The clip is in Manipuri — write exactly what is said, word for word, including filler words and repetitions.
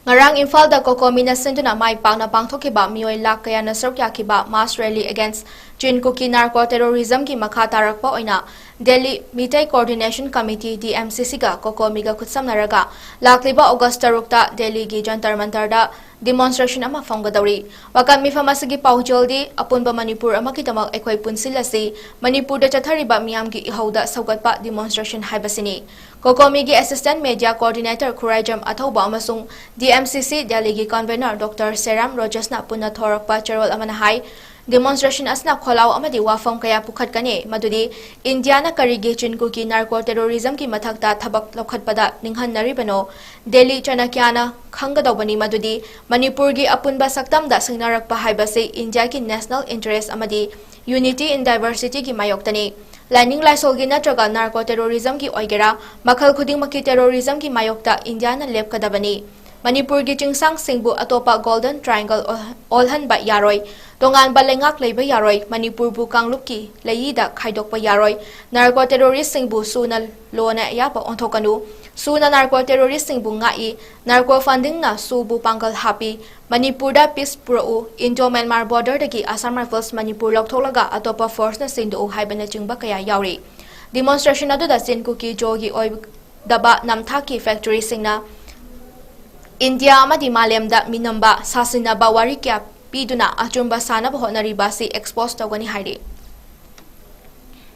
ꯉꯔꯥꯡ ꯏꯝꯐꯥꯜꯗ ꯀꯣꯀꯣꯃꯤꯅ ꯁꯤꯟꯗꯨꯅ ꯃꯥꯏ ꯄꯥꯛꯅ ꯄꯥꯡꯊꯣꯛꯈꯤꯕ ꯃꯤꯑꯣꯏ ꯂꯥꯈ ꯀꯌꯥꯅ ꯁꯔꯨꯛ ꯌꯥꯈꯤꯕ mass rally against Chin Kuki narco terrorism ꯒꯤ ꯃꯈꯥ ꯇꯥꯔꯛꯄ ꯑꯣꯏꯅ Delhi Meitei Coordination Committee, D M C C ꯒ ꯀꯣꯀꯣꯃꯤꯒ ꯈꯨꯠꯁꯝꯅꯔꯒ ꯂꯥꯛꯂꯤꯕ ꯑꯣꯒꯁ ꯇꯔꯨꯛꯇ ꯗꯦꯜꯂꯤꯒꯤ ꯖꯟꯇꯔ ꯃꯟꯇꯔꯗ demonstration ꯑꯃ ꯐꯝꯒꯗꯧꯔꯤ꯫ ꯋꯥꯀꯠ ꯃꯤꯐꯝ ꯑꯁꯤꯒꯤ ꯄꯥꯎꯖꯦꯜꯗꯤ ꯑꯄꯨꯟꯕ ꯃꯅꯤꯄꯨꯔ ꯑꯃꯒꯤꯗꯃꯛ ꯑꯩꯈꯣꯏ ꯄꯨꯟꯁꯤꯜꯂꯁꯤ, ꯃꯅꯤꯄꯨꯔꯗ ꯆꯠꯊꯔꯤꯕ ꯃꯤꯌꯥꯝꯒꯤ ꯏꯍꯧꯗ ꯁꯧꯒꯠꯄ demonstration ꯍꯥꯏꯕꯁꯤꯅꯤ꯫ ꯀꯣꯀꯣꯃꯤꯒꯤ Assistant Media Coordinator ꯈꯨꯔꯥꯏꯖꯝ ꯑꯊꯧꯕ ꯑꯃꯁꯨꯡ D M C C ꯗꯦꯜꯂꯤꯒꯤ convener Doctor ꯁꯦꯔꯥꯝ ꯔꯣꯖꯦꯁꯅ ꯄꯨꯟꯅ ꯊꯣꯔꯛꯄ ꯆꯦꯔꯣꯜ ꯑꯃꯅ ꯍꯥꯏ, demonstration ꯑꯁꯤꯅ ꯈꯣꯜꯂꯥꯎ ꯑꯃꯗꯤ ꯋꯥꯐꯝ ꯀꯌꯥ ꯄꯨꯈꯠꯀꯅꯤ, ꯃꯗꯨꯗꯤ ꯏꯟꯗꯤꯌꯥꯅ ꯀꯔꯤꯒꯤ Chin Kuki narco terrorism ꯒꯤ ꯃꯊꯛꯇ ꯊꯕꯛ ꯂꯧꯈꯠꯄꯗ ꯅꯤꯡꯍꯟꯅꯔꯤꯕꯅꯣ? ꯗꯦꯜꯂꯤ ꯆꯅꯀ꯭ꯌꯥꯅ ꯈꯪꯒꯗꯧꯕꯅꯤ ꯃꯗꯨꯗꯤ ꯃꯅꯤꯄꯨꯔꯒꯤ ꯑꯄꯨꯟꯕ ꯁꯛꯇꯝꯗ ꯁꯤꯡꯅꯔꯛꯄ ꯍꯥꯏꯕꯁꯤ ꯏꯟꯗꯤꯌꯥꯒꯤ national interest ꯑꯃꯗꯤ unity in diversity ꯒꯤ ꯃꯥꯌꯣꯛꯇꯅꯤ꯫ ꯂꯥꯏꯅꯤꯡ ꯂꯥꯏꯁꯣꯜꯒꯤ ꯅꯠꯇ꯭ꯔꯒ narco terrorism ꯒꯤ ꯑꯣꯏꯒꯦꯔꯥ, ꯃꯈꯜ ꯈꯨꯗꯤꯡꯃꯛꯀꯤ terrorism ꯒꯤ ꯃꯥꯌꯣꯛꯇ ꯏꯟꯗꯤꯌꯥꯅ ꯂꯦꯞꯀꯗꯕꯅꯤ꯫ ꯃꯅꯤꯄꯨꯔꯒꯤ ꯆꯤꯡꯁꯥꯡꯁꯤꯡꯕꯨ ꯑꯇꯣꯞꯄ Golden Triangle ꯑꯣꯜ-, ꯑꯣꯜꯍꯟꯕ ꯌꯥꯔꯣꯏ꯫ ꯇꯣꯉꯥꯟꯕ ꯂꯩꯉꯥꯛ ꯂꯩꯕ ꯌꯥꯔꯣꯏ꯫ ꯃꯅꯤꯄꯨꯔꯕꯨ ꯀꯥꯡꯂꯨꯞꯀꯤ ꯂꯩꯏꯗ ꯈꯥꯏꯗꯣꯛꯄ ꯌꯥꯔꯣꯏ꯫ Narco terrorist ꯁꯤꯡꯕꯨ ꯁꯨꯅ ꯂꯣꯅ ꯑꯌꯥꯕ ꯑꯣꯟꯊꯣꯛꯀꯅꯨ꯫ ꯁꯨꯅ narco terrorist ꯁꯤꯡꯕꯨ ꯉꯥꯛꯏ꯫ Narco funding ꯅ ꯁꯨꯕꯨ ꯄꯥꯡꯒꯜ ꯍꯥꯞꯄꯤ꯫ ꯃꯅꯤꯄꯨꯔꯗ peace ꯄꯨꯔꯛꯎ꯫ Indo Myanmar border ꯗꯒꯤ Assam Rifles ꯃꯅꯤꯄꯨꯔ ꯂꯧꯊꯣꯛꯂꯒ ꯑꯇꯣꯞꯄ force ꯅ ꯁꯤꯟꯗꯣꯛꯎ ꯍꯥꯏꯕꯅꯆꯤꯡꯕ ꯀꯌꯥ ꯌꯥꯎꯔꯤ꯫ Demonstration ꯑꯗꯨꯗ Chin Kuki Zo ꯒꯤ ꯑꯣꯏꯗꯕ ꯅꯝꯊꯥꯛꯀꯤ factory ꯁꯤꯡꯅ ꯏꯟꯗꯤꯌꯥ ꯑꯃꯗꯤ ꯃꯥꯂꯦꯝꯗ ꯃꯤꯅꯝꯕ ꯁꯥꯁꯤꯟꯅꯕ ꯋꯥꯔꯤ ꯀꯌꯥ ꯄꯤꯗꯨꯅ ꯑꯆꯨꯝꯕ ꯁꯥꯅꯕ ꯍꯣꯠꯅꯔꯤꯕ ꯑꯁꯤ expose ꯇꯧꯒꯅꯤ ꯍꯥꯏꯔꯤ꯫